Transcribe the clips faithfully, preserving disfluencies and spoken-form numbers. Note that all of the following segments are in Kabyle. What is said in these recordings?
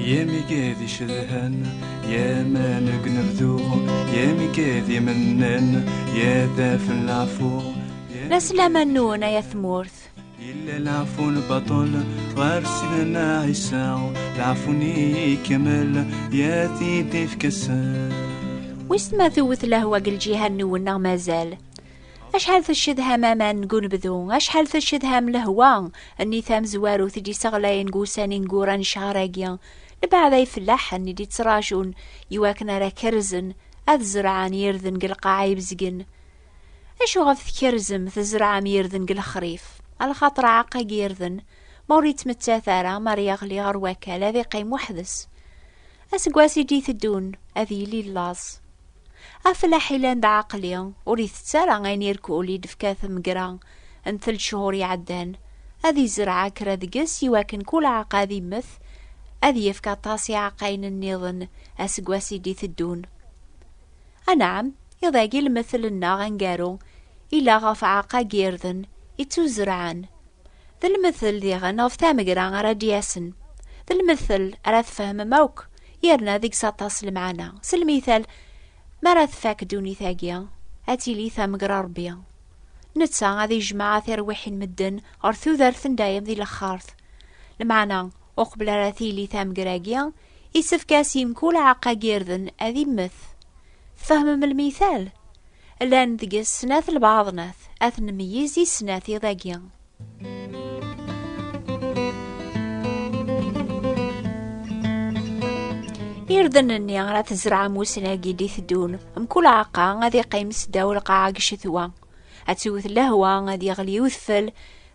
Yamigad icedhan, yaman deg unebdu, yamigad imennan, yadaf n leɛfu. Laslama-nwen ay at tmurt. Yella leɛfu n baṭel ɣer Sidna Ɛisa, leɛfu-nni ikemmel, ya t-id-ifk ass. Wis ma tewwet lehwa deg lǧiha-nwen neɣ mazal? Acḥal tcedham aman deg unebdu, acḥal tcedham lehwa-nni tamezwarut i d-isseɣlayen deg wussan ineggura n ccher-agi, lebɛed ay fellaḥen i d-ittraǧun i wakken ara kerzen, ad zerɛen irden deg lqaɛa ibezgen. Acu ɣef tkerzem, tzerɛem irden deg lexrif? Alaxaṭer aɛeqqa n yirden, ma ur yettmettat ara, ma ara yeɣli ɣer wakal, ad iqqim weḥd-s. Aseggas i d-iteddun, ad yili laẓ. Afellaḥ ilan d aɛeqli, ur itett ara ayen irkul i d-tefka tmegra n tlata cchur iɛeddan, ad izreɛ kra deg-s i wakken kul aɛeqqa ad immet, ad yefk aṭas iɛeqqayen nniḍen aseggas i d-iteddun. Anɛam, iḍ-agi lmettel-nneɣ aneggaru ila ɣef aɛeqqa n yirden ittuzerɛen. D lmettel diɣen ɣef tamegra ara d-yasen. D lmettel ara tfehmem akk, yerna deg-s aṭas lemɛana. S lmital, mi ara tfak ddunit-agi, ad tili tamegra Ṛebbi. Netta ad ijmeɛ tirwiḥin medden ɣer tudert n dayem di lexxart. Lmeɛna, uqbel ara tili tamegra-agi, isefk-as i mkul aɛeqqa n yirden ad immet. Tfehmem lmital? Llan deg-s snat lbaḍnat, ad t-nmeyyez i snat iḍ-agi. Irden-nni ara tzerɛem ussan-agi d-iteddun, mkul aɛeqqa ad iqqim seddaw lqaɛa deg ccetwa. Ad tewwet lehwa, ad yeɣli udfel,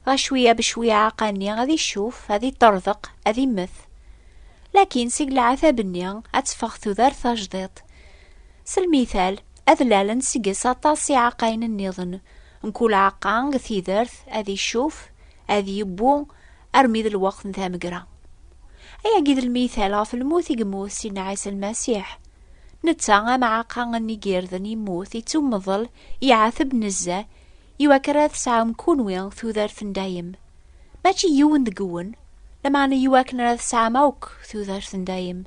ɣa cwiya becwiya aɛeqqa-nni ad icuf, ad iṭṭerḍeq, ad immet. Lakin seg leɛtab-nni ad teffeɣ tudert tajdiṭ. S lmital, ad lalen seg-s aṭas iɛeqqayen nniḍen, mkul aɛeqqa deg tidert ad icuf, ad yewwu, armi d lweqt n tamegra. Ayagi d lmital ɣef lmut i yemmut Sidna Ɛisa Lmasiḥ. Netta, am aɛeqqa-nni n yirden, yemmut, ittummeḍel, iɛateb nezzeh, i wakken ara tesɛum kunwi tudert n dayem. Mačči yiwen deg-wen, lameɛna i wakken ara tesɛum akk tudert n dayem.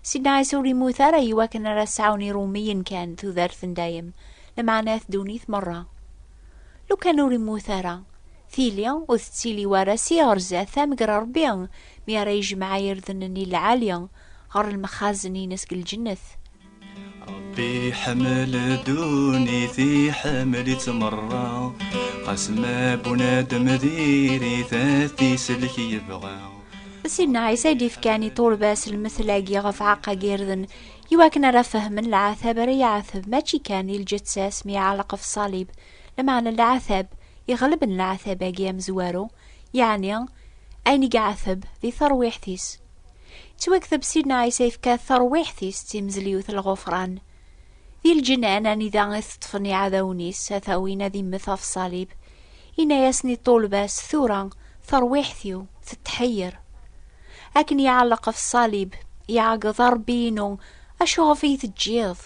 Sidna Ɛisa ur immut ara i wakken ara sɛun Iṛumiyen kan tudert n dayem, lameɛna at ddunit meṛṛa. Lukan ur immut ara, tili ur tettili wara si ɣer zdat tamegra Ṛebbi, mi ara yejmeɛ irden-nni lɛali ɣer lemxazen-ines deg lǧennet. Ṛebbi iḥemmel ddunit, iḥemmel-itt meṛṛa, xas ma bunadem diri-t, ad t-isellek yebɣa. Sidna Ɛisa i d-ifkan iṭulba-s lmetl-agi ɣef aɛeqqa n yirden, i wakken ara fehmen leɛtab ara yeɛteb, mačči kan di lǧetta-s mi iɛelleq ɣef ṣṣalib, lameɛna leɛtab iɣelben leɛtab-agi amezwaru, yeɛni ayen i yeɛteb di terwiḥt-is. Yettwakteb Sidna Ɛisa yefka tarwiḥt-is d timezliwt n lɣufran. Di lǧenan anida i t-ṭṭfen iɛdawen-is, ad t-awin ad immet ɣef ṣṣalib, yenna-yasen i ṭṭulba-s: "Tura, tarwiḥt-iw tettḥeyyer. Akken iɛelleq ɣef ṣṣalib, iɛeggeḍ a Ṛebbi-inu, acuɣef i yi-teǧǧiḍ?"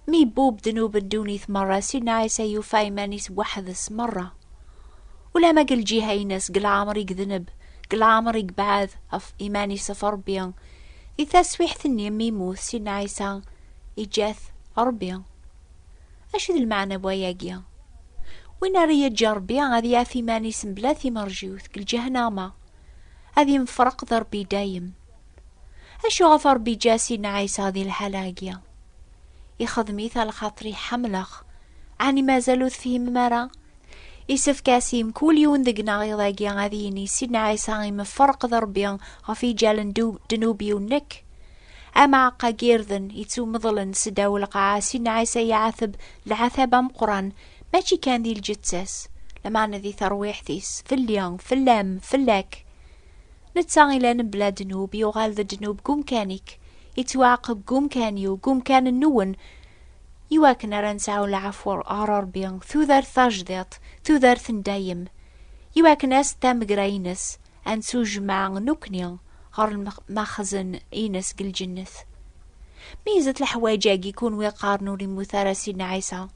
Mi yebub ddnub n ddunit meṛṛa, Sidna Ɛisa yufa iman-is weḥd-s meṛṛa. Ulamma deg lǧiha-ines, deg leɛmer i yedneb, deg leɛmer i yebɛed ɣef iman-is ɣef Ṛebbi, di taswiḥt-nni mi yemmut Sidna Ɛisa, iǧǧa-t Ṛebbi. Acu d lmeɛna n wayagi? Win ara yeǧǧ Ṛebbi ad yaf iman-is mebla timerjiwt deg lǧehnama, ad yemferq d Ṛebbi dayem. Acuɣef Ṛebbi iǧǧa Sidna Ɛisa di lḥala-agi? Ixdem-it alaxaṭer iḥemmel-aɣ. Ɛni mazal ur tefhimem ara? Isefk-as i mkul yiwen deg-neɣ iḍ-agi ad yini: "Sidna Ɛisa imferq d Ṛebbi ɣef iǧal n du-, ddnub-iw nekk." Am aɛeqqa n yirden yettumḍlen seddaw lqaɛa, Sidna Ɛisa iɛateb leɛtab ameqqran, mačči kan di lǧetta-s, lameɛna di terwiḥt-is, fell-i, fell-am, fell-ak. Netta ilan bla ddnub, yuɣal d ddnub deg umkan-ik, yettwaɛaqeb deg umkan-iw, deg umkan-nwen, i wakken ara nesɛu lɛafur ɣer Ṛebbi, tudert tajdiṭ, tudert n dayem, i wakken as d tamegra-ines, ad nettujmeɛ nekkni ɣer lmax-, maxzen-ines deg lǧennet. Meyyzet leḥwayeǧ-agi, kunwi qqaren ur immut ara Sidna Ɛisa.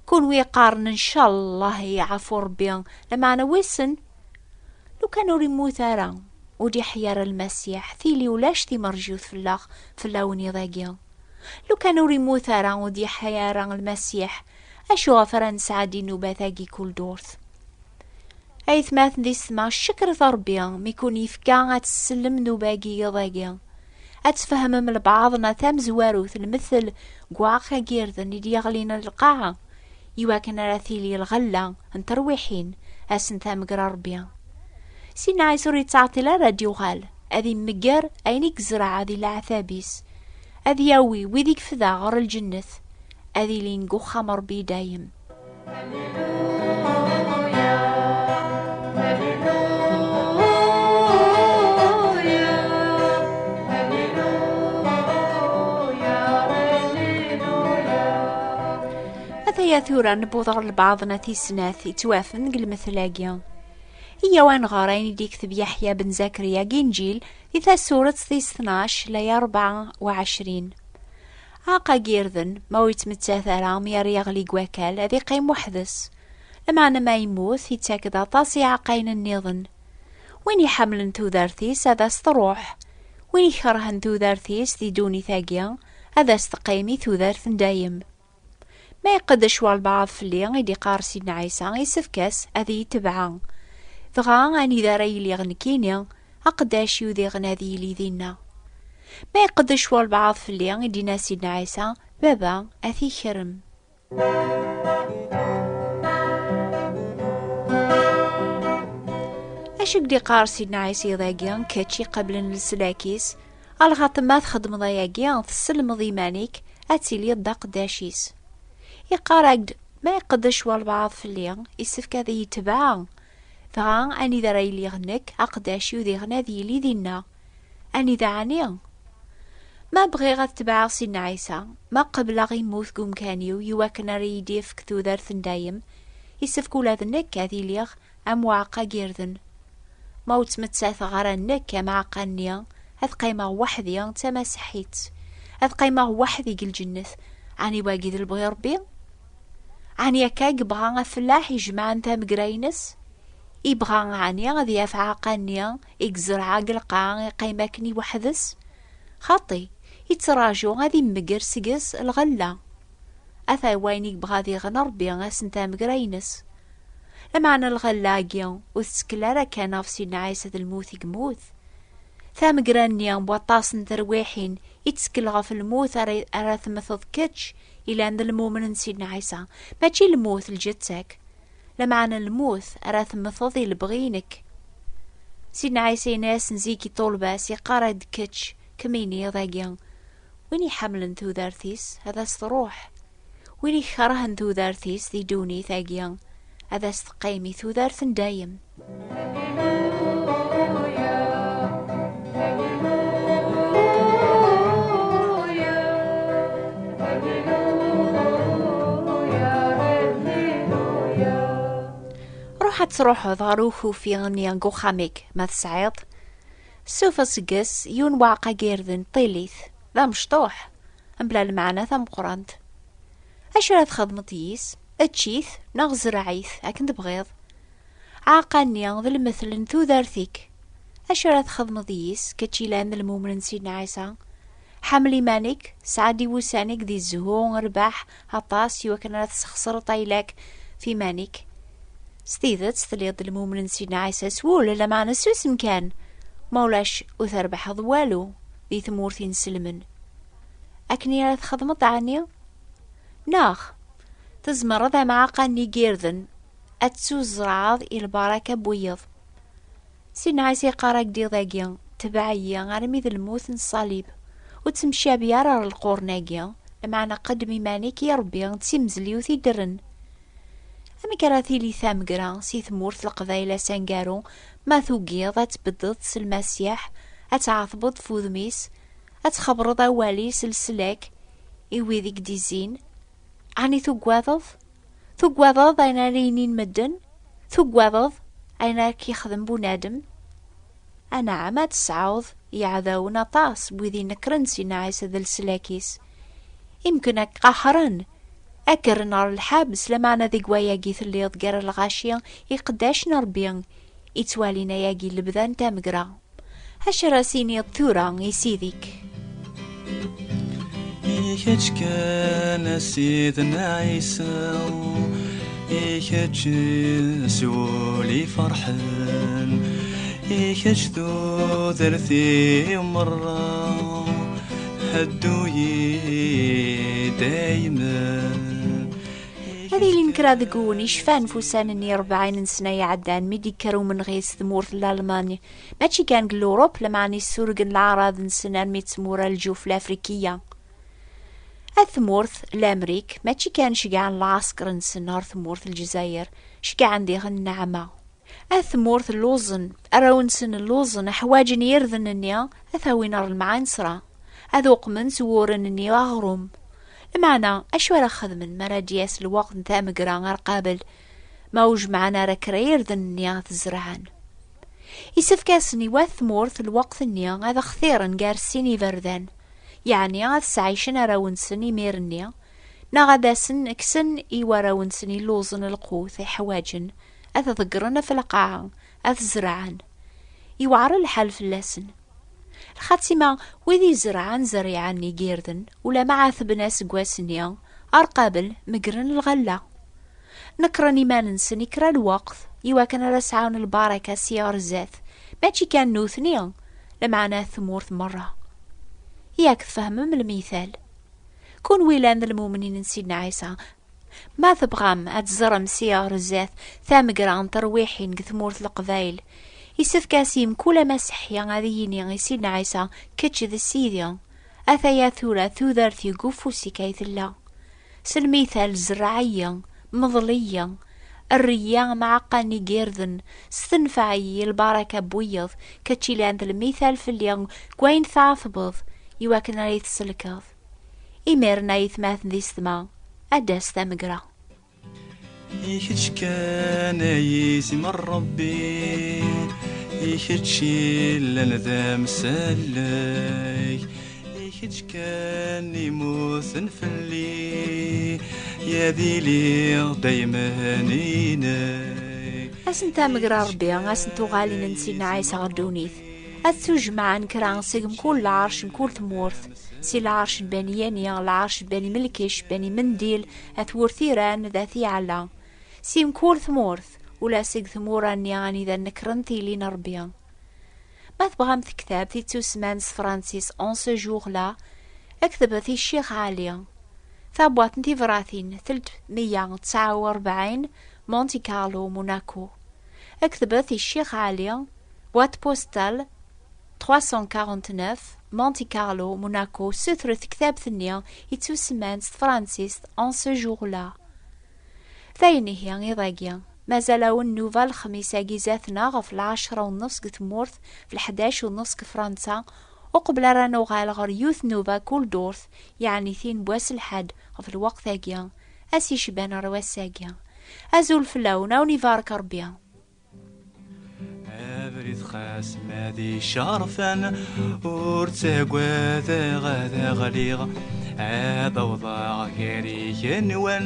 Kunwi qqaren: "Ncallah iɛfu Ṛebbi, lameɛna wissen, lukan ur immut ara, ur d-iḥya ara Lmasiḥ, tili ulac timerjut fell-aɣ, fell-awen iḍ-agi. Lukan ur immut ara, ur d-iḥya ara Lmasiḥ, acu ɣef ara nesɛeddi nnubat-agi kul durt? Aytmaten d yessetma, cekret Ṛebbi mi kun-yefka ad tessellem nnuba-agi iḍ-agi. Ad tfehmem lbaḍna tamezwarut, lmettel deg uɛeqqa n yirden i d-yeɣlin ar lqaɛa, iwakken ara tili lɣella n terwiḥin ass n tamegra Ṛebbi. Sidna Ɛisa ur yettɛeṭṭil ara ad d-yuɣal, ad imegger ayen i yezreɛ di leɛtab-is, ad yawi wid i yefda ɣer lǧennet, ad ilin deg uxxam Ṛebbi i dayem. Ataya tura newweḍ ɣer lbaḍna tis snat yettwafen deg lemtel-agi. Iyyaw ad nɣer ayen i d-yekteb Yeḥya ben Zakrya deg Inǧil di tasuret tis tnac, laya rebɛa u ɛecrin. Aɛeqqa n yirden, ma ur yettmettat ara mi ara yeɣli deg wakal, ad iqqim weḥd-s. Lameɛna ma yemmut, yettak-d aṭas iɛeqqayen nniḍen. Win iḥemmlen tudert-is, ad as-truḥ. Win ikerhen tudert-is di ddunit-agi, ad as-teqqim i tudert n dayem. Ma iqeddec walbeɛḍ fell-i, i d-iqqar Sidna Ɛisa, isefk-as ad iyi-tebɛa. Dɣa anida ara iliɣ nekkini, aqeddac-iw diɣen ad yili dinna. Ma iqeddec walbeɛḍ fell-i, i d-yenna Sidna Ɛisa, Baba, ad t-ikrem. Acu i d-iqqar Sidna Ɛisa iḍ-agi, kečč iqablen leslak-is? Alxaṭer ma txeddmeḍ ayagi, tesselmeḍ iman-ik ad tiliḍ d aqeddac-is. Iqqar-ak-d, ma iqeddec walbeɛḍ fell-i, isefk ad iyi-tebɛa. Dɣa anida ara iliɣ nekk, aqeddac-iw diɣen ad yili dinna. Anida ɛni? Ma bɣiɣ ad tebɛeɣ Sidna Ɛisa, ma qebleɣ immut deg umkan-iw iwakken ara yi-d-yefk tudert n dayem, isefk ula d nekk ad iliɣ am uɛeqqa n yirden. Ma ur ttmettateɣ ara nekk am aɛeqqa-nni, ad qqimeɣ weḥd-i d tamaseḥḥit. Ad qqimeɣ weḥd-i deg lǧennet. Ɛni wagi d lebɣi Ṛebbi? Ɛni akka i yebɣa afellaḥ ijemɛen tamegra-ines? Ibɣa ɛni ad yaf aɛeqqa-nni i yezreɛ deg lqaɛa iqqim akken i weḥd-s? Xaṭi, ittraǧu ad imegger seg-s lɣella. Ata wayen i yebɣa diɣen Ṛebbi ass n tamegra-ines. Lameɛna lɣella-agi ur tettkel ara kan ɣef Sidna Ɛisa d lmut i yemmut. Tamegra-nni n waṭas n terwiḥin i tettkel ɣef lmut ara, ara temmteḍ kečč ilan d lmumen n Sidna Ɛisa, mačči lmut n lǧetta-k, lameɛna lmut ara temmteḍ i lebɣi-inek. Sidna Ɛisa yenna-yasen zik i ṭṭulba-s, iqqar-d kečč, kemmini iḍ-agi, win iḥemmlen tudert-is ad as-truḥ. Win ikerhen tudert-is di ddunit-agi, ad as-teqqim i tudert n dayem. Ruḥ ad truḥeḍ ɣer ukufi-nni deg uxxam-ik, ma tesɛiḍ. Sufeɣ seg-s yiwen waɛeqqa n yirden, ṭil-it, d amecṭuḥ, mebla lmeɛna tameqqrant. Acu ara txedmeḍ yis? Ečč-it neɣ zreɛ-it akken tebɣiḍ. Aɛeqqa-nni d lmetl n tudert-ik. Acu ara txedmeḍ yis, kečč ilan d lmumen n Sidna Ɛisa? Ḥemmel iman-ik, sɛa-d iwussan-ik di zzhu, rbeḥ aṭas iwakken ara tesxeṣreḍ ayla-k f iman-ik. S tidet, tliḍ d lmumen n Sidna Ɛisa s wul, lameɛna susem kan, ma ulac ur trebbḥeḍ walu di tmurt ineslmen. Akken i ara txedmeḍ ɛni? Neɣ tzemreḍ am aɛeqqa-nni n yirden ad tuzreɛḍ i lbaraka n wiyeḍ. Sidna Ɛisa iqqar-ak-d iḍ-agi, tbeɛ-iyi armi d lmut n ṣṣalib. Ur ttemcabi ara ɣer lqurn-agi, lameɛna qeddem iman-ik i Ṛebbi d timezliwt iddren. Amek ara tili tamegra si tmurt n Leqbayel asangaru ma tugiḍ ad tbeddeḍ s Lmasiḥ, ad tɛetbeḍ f udem-is, ad txebbreḍ awal-is leslak i wid i k-d-izzin? Ɛni tugadeḍ? Tugadeḍ ayen ara inin medden? Tugadeḍ ayen ara k-yexdem bunadem? Anɛam, ad tesɛuḍ iɛdawen aṭas n wid inekren Sidna Ɛisa d leslak-is. Imken ad k-qaḥren, ad k-rren ɣer lḥebs, lameɛna deg wayagi telliḍ gar lɣaci iqeddacen n Ṛebbi ittwalin ayagi lebda n tamegra. Acu ara s-iniḍ tura i sidi-k? I kečč kan a Sidna Ɛisa, i kečč s wul iferḥen, i kečč tudert-iw merra, heddu-yi daymen. Ad ilin kra deg-wen icfan f ussan-nni rebɛin n sna iɛeddan mi d-ikker umenɣi s tmurt n Lalman, mačči kan deg Lurup, lameɛna issurgen leɛraḍ-nsen armi d tmura n lǧuf Lafrikiya. At tmurt Lamrik mačči kan ceggɛen lɛasker-nsen ɣer tmurt n Lezzayer, ceggɛen diɣen nneɛma. At tmurt lluẓen, arraw-nsen lluẓen, ḥwaǧen irden-nni ad t-awin ɣer lemɛansra, ad uqmen s wuren-nni aɣrum. Lameɛna, acu ara xedmen mi ara d-yas lweqt n tamegra ar qabel, ma ur jemɛen ara kra irden-nni ad t-zerɛen? Isefk-asen i wat tmurt lweqt-nni ad xtiren gar sin iberdan, yeɛni ad sɛicen arraw-nsen imir-nni, neɣ ad asen-kksen i warraw-nsen illuẓen lqut i ḥwaǧen, ad t-ḍeggren ɣef lqaɛa, ad t-zerɛen. Iweɛer lḥal fell-asen. Lxatima, wid izerɛen zerriɛa n igirden, ulama ɛetben aseggas-nni, ar qabel megren lɣella. Nekren iman-nsen i kra lweqt, iwakken ara sɛun lbaraka si ɣer zdat, mačči kan nutni, lameɛna tmurt merra. Yak tfehmem lmital? Kunwi llan d lmumnin n Sidna Ɛisa, ma tebɣam ad teẓrem si ɣer zdat tamegra n terwiḥin deg tmurt n Leqbayel, isefk-as i mkul amaseḥi ad yini i Sidna Ɛisa: "Kečč d Sidi, ataya tura tudert-iw deg ufus-ik ay tella. S lmital zerreɛ-iyi, meḍl-iyi, err-iyi am aɛeqqa n igirden, stenfeɛ-iyi lbaraka n wiyeḍ, kečč ilan d lmital fell-i deg wayen tɛetbeḍ, iwakken ara yi-tselkeḍ." Imiren ay atmaten d isetma, ad d-tas tamegra. I kečč kan ay izem n Ṛebbi, i kečč i llan d amsallek, i kečč kan imuten fell-i, ad iliɣ daymen inek. Ass n tamegra Ṛebbi, ass n tuɣalin n Sidna Ɛisa ɣer ddunit. Ad ttujemɛen kra seg mkul lɛerc, mkul tmurt, si lɛerc n Bani Yani, lɛerc n Bani Melkic, Bani Mendil, at Wurtiran d at Yeɛla. Si mkul tmurt, ula seg tmura-nni anida nekren tili n Ṛebbi. Ma tebɣam tektabt ittusemman s tefransist En ce jour-là, ktbet i Ccix Ɛli, tabwaṭ n tibratin telt meyya tesɛa u rebɛin, Monte Carlo, Monaco. Ktbet i Ccix Ɛli, boîte postale trois cent quarante-neuf, Monte Carlo, Monaco, sutret tektabt-nni ittusemman s tefransist En ce jour-là. D ayen ihi iḍ-agi. Mazal-awen nnuba lexmis-agi zdat-neɣ ɣef lɛecra u nnefs deg tmurt, f leḥdac u nnefs deg Fransa, uqbel ara nuɣal ɣer yiwet nnuba kul ddurt, yeɛni tin n wass lḥad ɣef lweqt-agi, ass icban ɣer wass-agi. Azul fell-awen, a wen-ibarek Ṛebbi. Abrid xas ma d icerfen, ur ttagadeɣ ad ɣliɣ, ad awḍeɣ gar igenwan,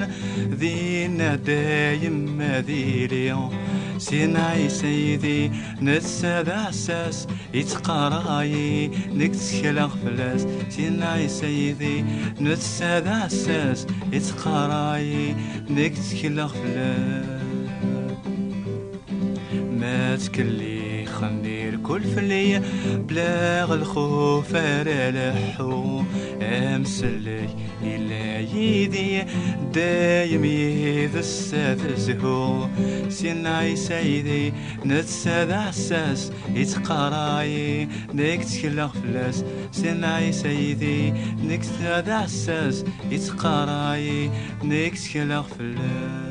dinna dayem ad iliɣ. Sidna Ɛisa yid-i, netta d aɛessas, ittqaray, nekk ttekleɣ fell-as. Sidna Ɛisa yid-i, netta d aɛessas, ittqaray, nekk ttekleɣ fell-as. Ma ttkellixen irkul fell-i, bla lxuf ara leḥḥu. Amsellek illa yid-i, dayem yid-s ad zhuɣ. Sidna Ɛisa yid-i, netta d aɛessas, ittqaray, nekk ttekleɣ fell-as. Sidna Ɛisa yid-i, netta d aɛessas, ittqaray, nekk ttekleɣ fell-as.